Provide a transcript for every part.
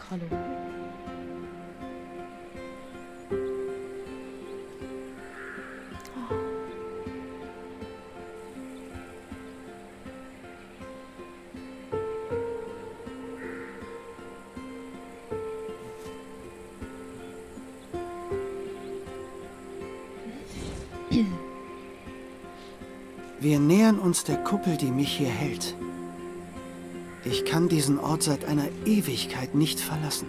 schauen kann. Wir nähern uns der Kuppel, die mich hier hält. Ich kann diesen Ort seit einer Ewigkeit nicht verlassen.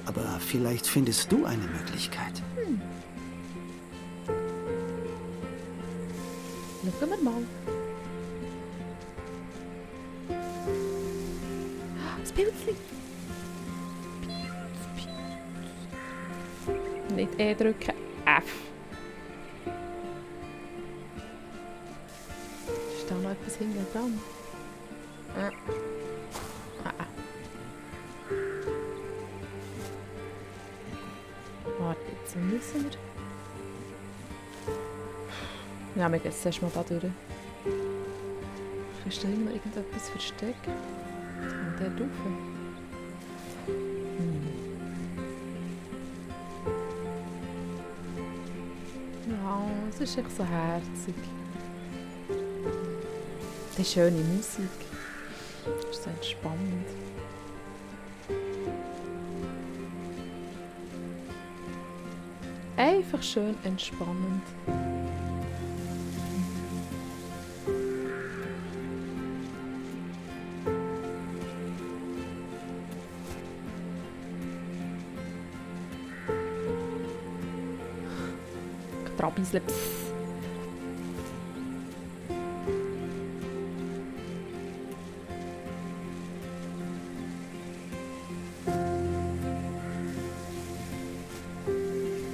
Aber vielleicht findest du eine Möglichkeit. Schauen wir mal. Das Pilzchen. Nicht E drücken, F. Ist da noch etwas hinten dran? Warte, jetzt müssen wir... Ja, wir gehen jetzt erst mal da durch. Kannst du da noch irgendetwas verstecken? Und der rauf. Ja, es ist echt so herzig. Die schöne Musik. Das ist so entspannend. Einfach schön entspannend. Trabisle.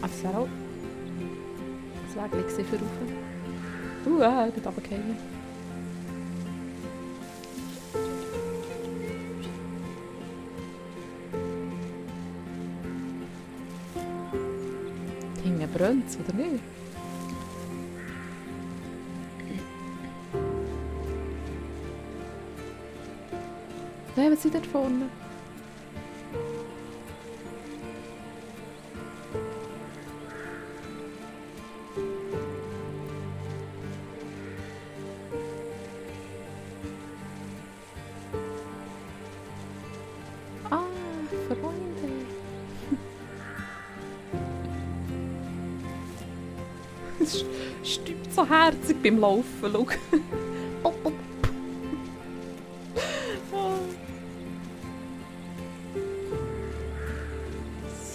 Das wäre auch das Weg für rauf. Nicht runterfallen. Hinten brennt es, oder nicht? Nein, was ist dort vorne? Ah, Freunde. Es stübt so herzig beim Laufen. Schau. Pop, pop.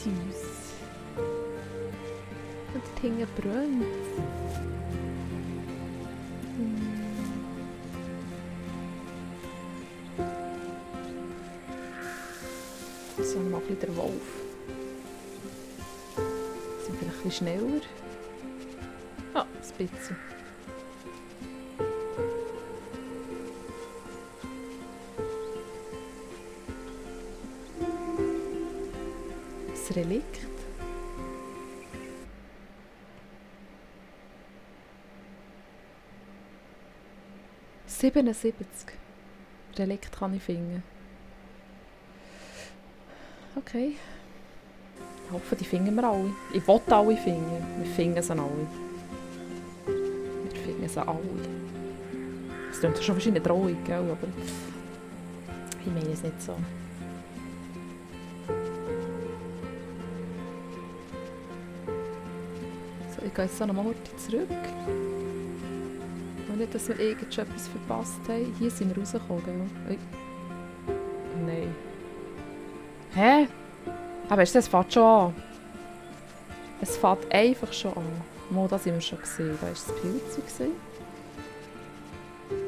Süß. Und dort hinten brennt. So, noch ein bisschen der Wolf. Sind vielleicht ein bisschen schneller. Ah, ein bisschen. Das Relikt. «77. Relikt kann ich finden. Okay. Ich hoffe, die finden wir alle. Ich will alle finden. Wir finden sie alle. Wir finden sie alle. Das klingt schon wahrscheinlich eine Drohung, gell? Aber ich meine es nicht so. So, ich gehe jetzt noch mal zurück. Und nicht, dass wir irgendetwas verpasst haben. Hier sind wir rausgekommen, gell? Nein. Hä? Aber weißt du, es fängt schon an. Es fängt einfach schon an. Mal, da sind wir schon gesehen. Da war das Pilz.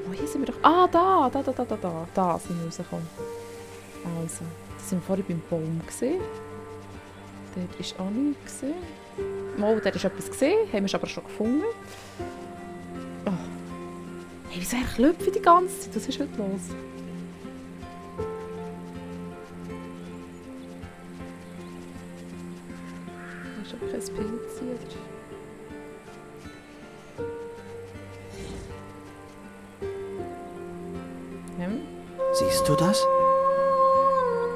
Oh, hier sind wir doch... Ah, da. Da sind wir rausgekommen. Also, da sind wir vorhin beim Baum gesehen. Dort war auch nichts gesehen. Mal, dort ist etwas gesehen. Haben wir aber schon gefunden. Oh. Hey, wieso klopfe ich die ganze Zeit? Was ist heute los? Da ist auch kein Pilz hier. Siehst du das?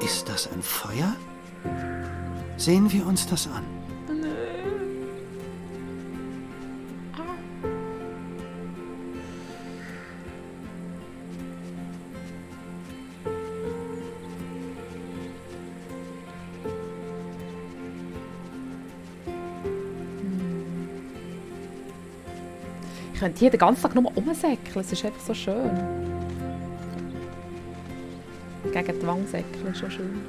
Ist das ein Feuer? Sehen wir uns das an. Ich könnte hier den ganzen Tag nur rumsäckeln, es ist einfach so schön. Gegen die Wange säckeln ist schon schön.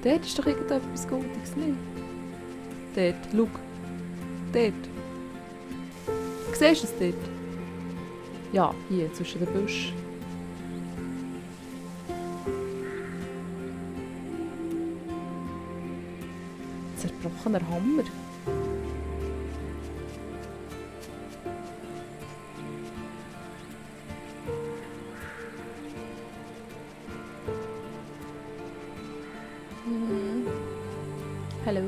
Dort ist doch irgendetwas Gutes, nicht? Dort, schau. Dort. Siehst du es dort? Ja, hier, zwischen den Büschen. Zerbrochener Hammer. Hallo,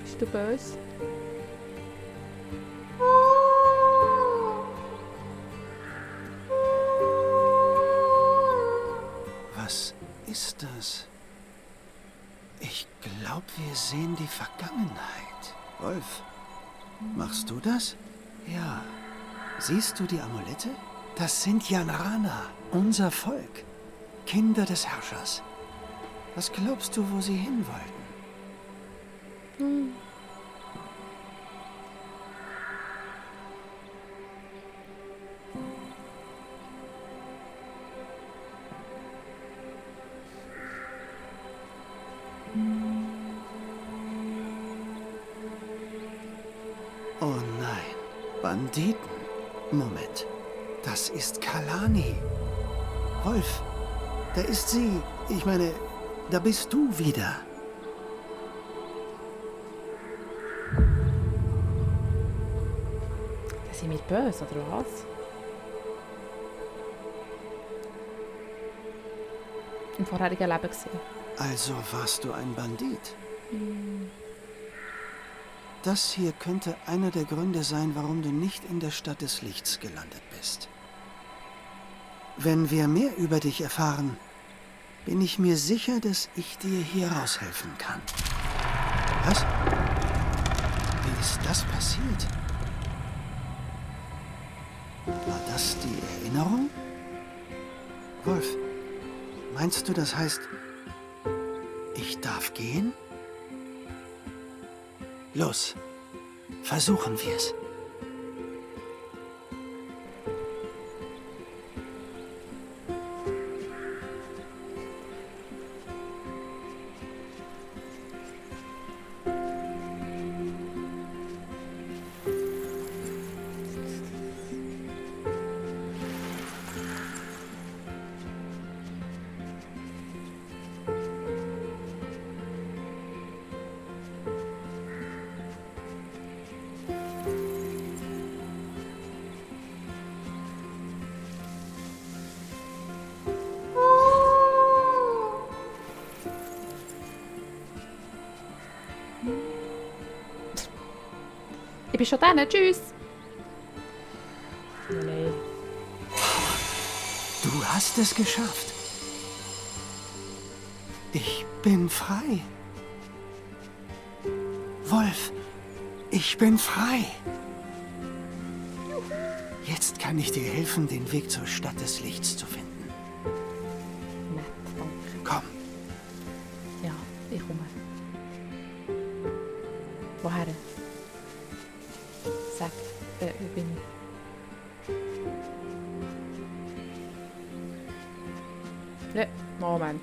bist du böse? Was ist das? Ich glaube, wir sehen die Vergangenheit. Wolf, machst du das? Ja. Siehst du die Amulette? Das sind Yanrana, unser Volk. Kinder des Herrschers. Was glaubst du, wo sie hin wollten? Oh nein, Banditen. Moment, das ist Kalani. Wolf, da ist sie. Ich meine, da bist du wieder. Sind wir böse, oder was? Im vorherigen Leben gesehen. Also warst du ein Bandit? Das hier könnte einer der Gründe sein, warum du nicht in der Stadt des Lichts gelandet bist. Wenn wir mehr über dich erfahren, bin ich mir sicher, dass ich dir hier raushelfen kann. Was? Wie ist das passiert? War das die Erinnerung? Wolf, meinst du, das heißt, ich darf gehen? Los, versuchen wir es. Ich bin schon da, tschüss! Nein. Du hast es geschafft. Ich bin frei. Wolf, ich bin frei. Jetzt kann ich dir helfen, den Weg zur Stadt des Lichts zu finden. Nett, danke. Komm. Ja, ich komme. Woher? Sag, wo bin ich? Ne, Moment.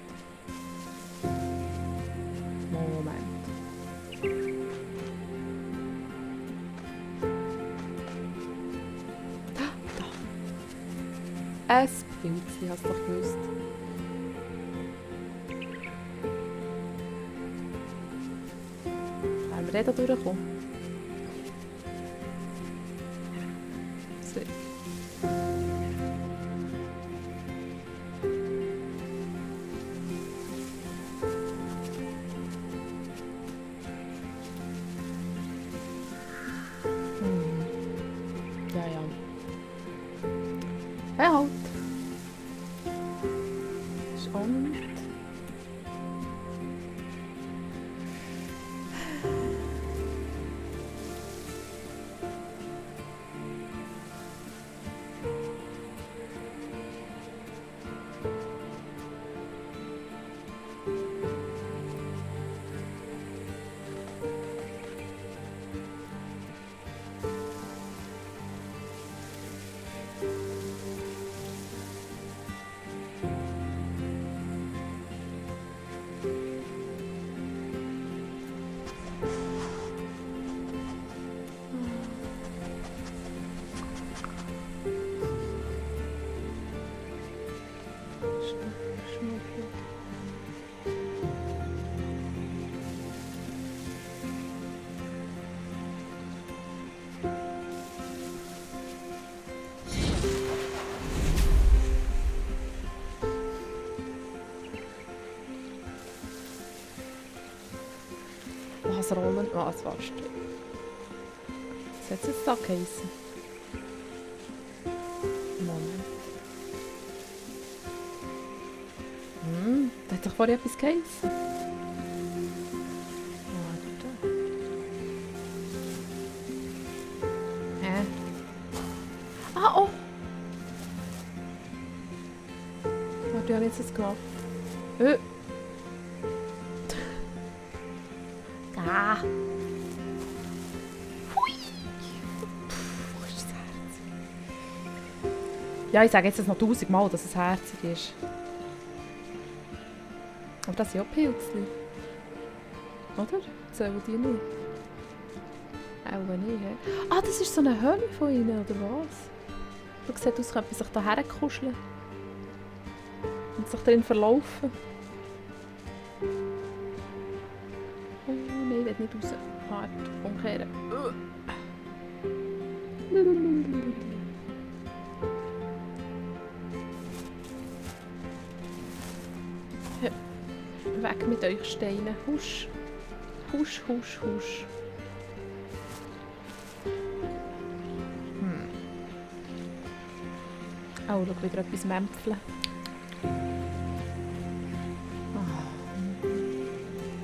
Da. Es Pilz, hast du doch gewusst. Können wir da durchkommen? Sick. Ja, ja. Ja, halt. Spannend. Was rollen? Was warst du? Was hat es jetzt da geheißen? Moment. Da hat doch vorher etwas geheißen. Warte. Hä? Ah, oh! Warte, ich habe jetzt das gemacht. Ah! Hui! Wo ist das Herz? Ja, ich sage jetzt noch 1000 Mal, dass es herzig ist. Aber das sind auch Pilzchen. Oder? Zählen die nicht? Auch nicht, hä? Ah, das ist so eine Höhle von ihnen, oder was? Du siehst aus, als könnte man sich da herkuscheln. Und sich drin verlaufen. Oh nein, ich will nicht raus. Hart umkehren. Weg mit euch Steinen. Husch. Husch, husch, husch. Oh, schau wieder etwas Mämpfeln.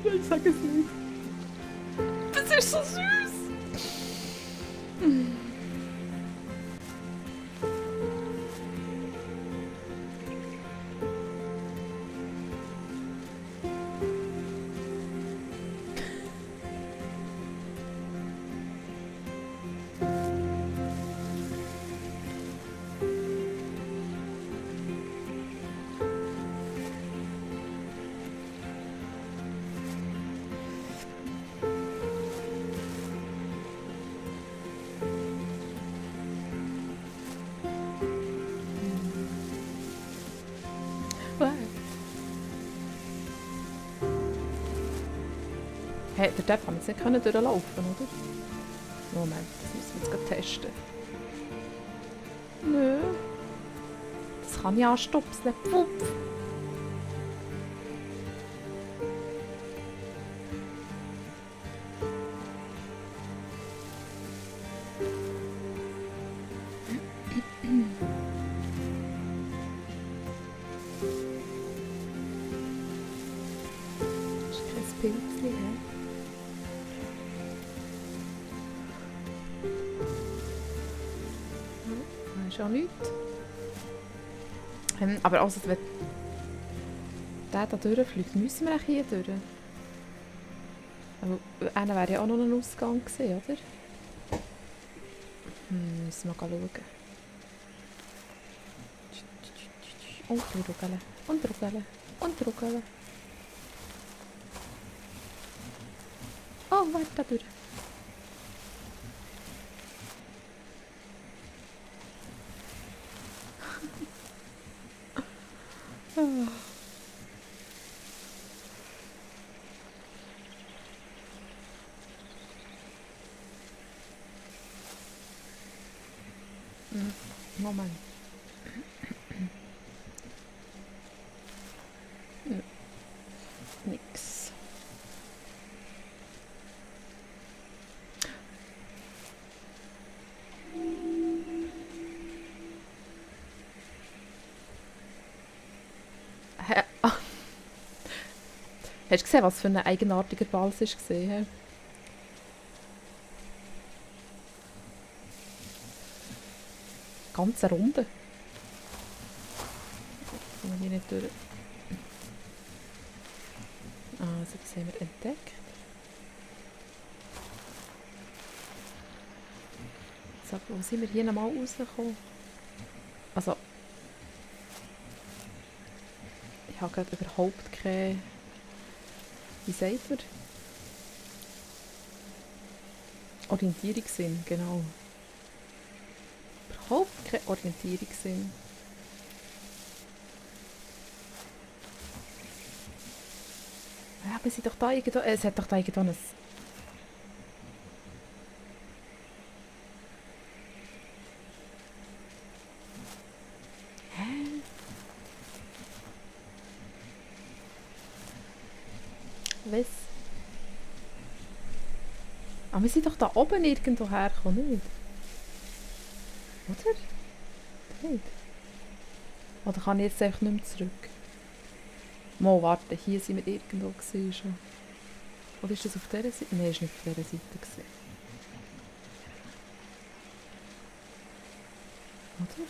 Ich sag es nicht. Das ist so süß. Hey, der Depp kann jetzt nicht durchlaufen, oder? Moment, das müssen wir jetzt gerade testen. Nö. Das kann ich anstupsen. Pfupf. Das ist kein Pilzchen, hä? Das ist auch nichts. Aber also, wenn der da durchfliegt, müssen wir auch hier durch. Aber einer wäre ja auch noch ein Ausgang gewesen, oder? Müssen wir schauen. Und ruckeln. Und ruckeln. Und ruckeln. Oh, warte, da durch. Moment. Nix. Hast du gesehen, was für ein eigenartiger Ball es war? Ganz eine Runde. Kommen wir hier nicht durch. Also, das haben wir entdeckt. So, wo sind wir hier nochmal rausgekommen? Also, ich habe gerade überhaupt keine... Wie sagt man? Orientierungssinn, genau. Überhaupt kein Orientierungssinn. Ja, aber es hat doch da irgendwo ein... Hä? Was? Aber wir sind doch da oben irgendwo hergekommen, nicht? Oder? Nicht? Oder kann ich jetzt einfach nicht mehr zurück? Mal, warte, hier sind wir irgendwo gewesen schon. Oder ist das auf dieser Seite? Nein, ist nicht auf dieser Seite gewesen. Oder?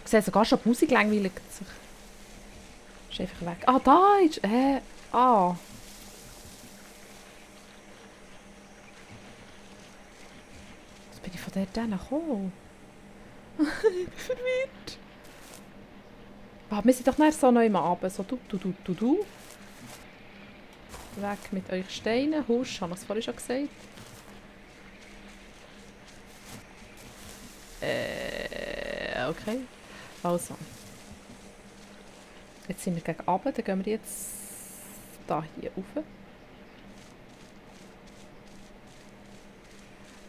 Ich sehe sogar schon die Musik langweilig sich. Ist einfach weg. Ah, da ist... Ah. Jetzt bin ich von dort gekommen. Ich bin verwirrt. Ah, wir sind doch nicht so neu mal runter. So du. Weg mit euch Steinen. Husch, habe ich es vorhin schon gesagt. Okay. Also. Jetzt sind wir gegen runter. Dann gehen wir jetzt da hier rauf.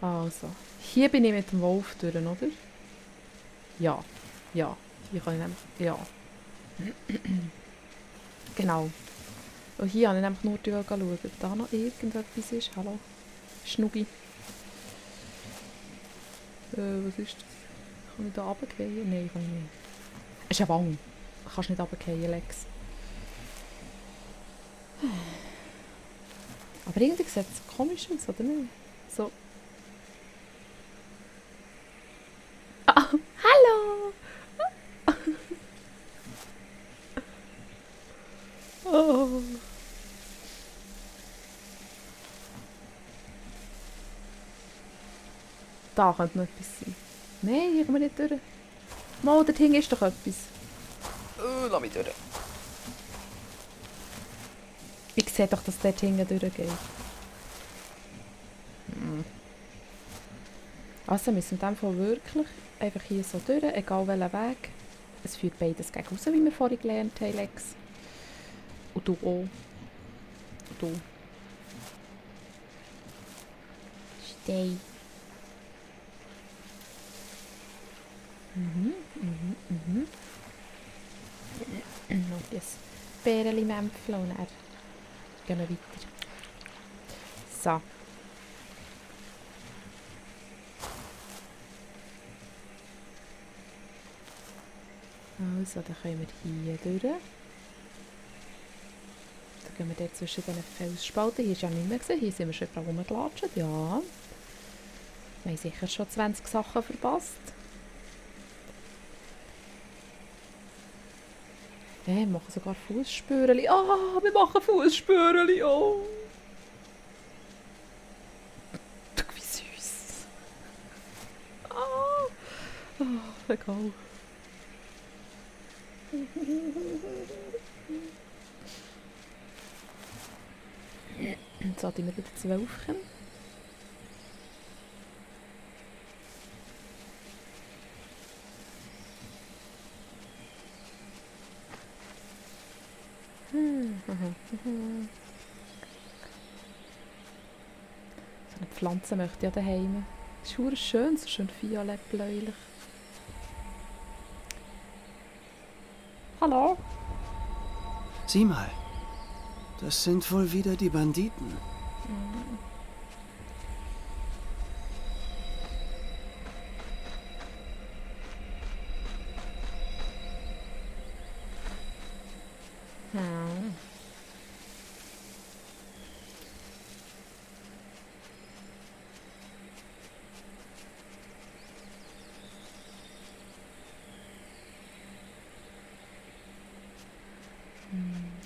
Also. Hier bin ich mit dem Wolf durch, oder? Ja. Ja. Hier kann ich nämlich... Ja. Genau. Und hier habe ich nämlich nur schauen, ob da noch irgendetwas ist. Hallo? Schnucki. Was ist das? Kann ich da runtergehen? Nein, kann ich nicht. Es ist eine Wange. Du kannst nicht runtergehen, Lex. Aber irgendwie sieht es komisch aus, oder nicht? So. Ah, hallo! Oh. Da könnte noch etwas sein. Nein, hier kommen wir nicht durch. Mal, dort hinten ist doch etwas. Lass mich durch. Ich sehe doch, dass dort hinten durchgeht. Also müssen wir in dem Fall wirklich einfach hier so durch, egal welchen Weg. Es führt beides gegen raus, wie wir vorhin gelernt haben, Lex. Und du auch. Und du. Steh. Noch ein Bärenli-Mämpfchen und dann gehen wir weiter. So. Also, dann können wir hier durch. Dann gehen wir dort zwischen diesen Felsspalten. Hier ist ja nicht mehr gesehen. Hier sind wir schon rumgelatscht. Ja. Wir haben sicher schon 20 Sachen verpasst. Wir machen sogar Fußspürchen. Ah, wir machen Fußspürchen. Oh. Wie süß. Ah. Oh, egal. Jetzt haben wir wieder 12. So eine Pflanze möchte ich ja daheim. Das ist verdammt schön, so schön violett-bläulich. Hallo? Sieh mal. Das sind wohl wieder die Banditen.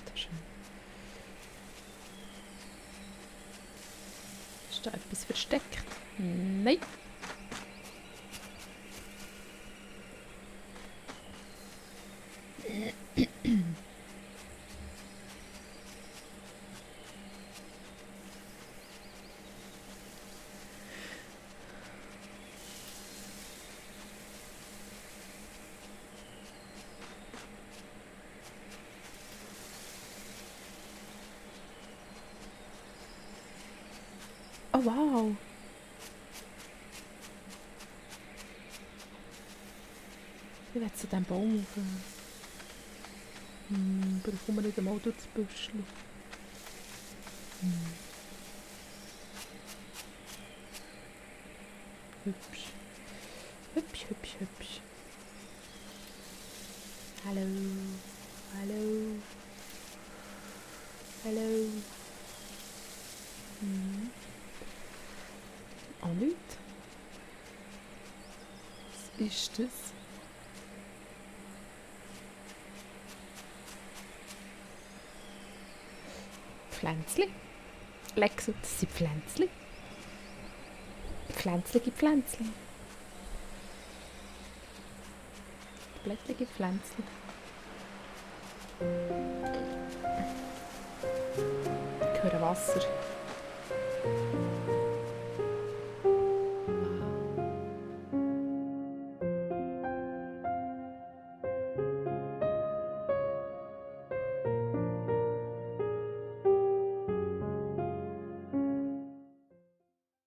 Das ist schön. Ist da etwas versteckt? Nein. Oh wow. Ich will zu diesem Baum rauf. Aber ich komme nicht einmal durch das Büschli. Hübsch. Hübsch, hübsch, hübsch. Hallo. Hallo. Hallo. Auch nicht. Was ist das? Pflänzli. Lexo, das sind Pflänzli. Pflänzlige Pflänzli. Blättrige Pflänzli. Ich höre Wasser.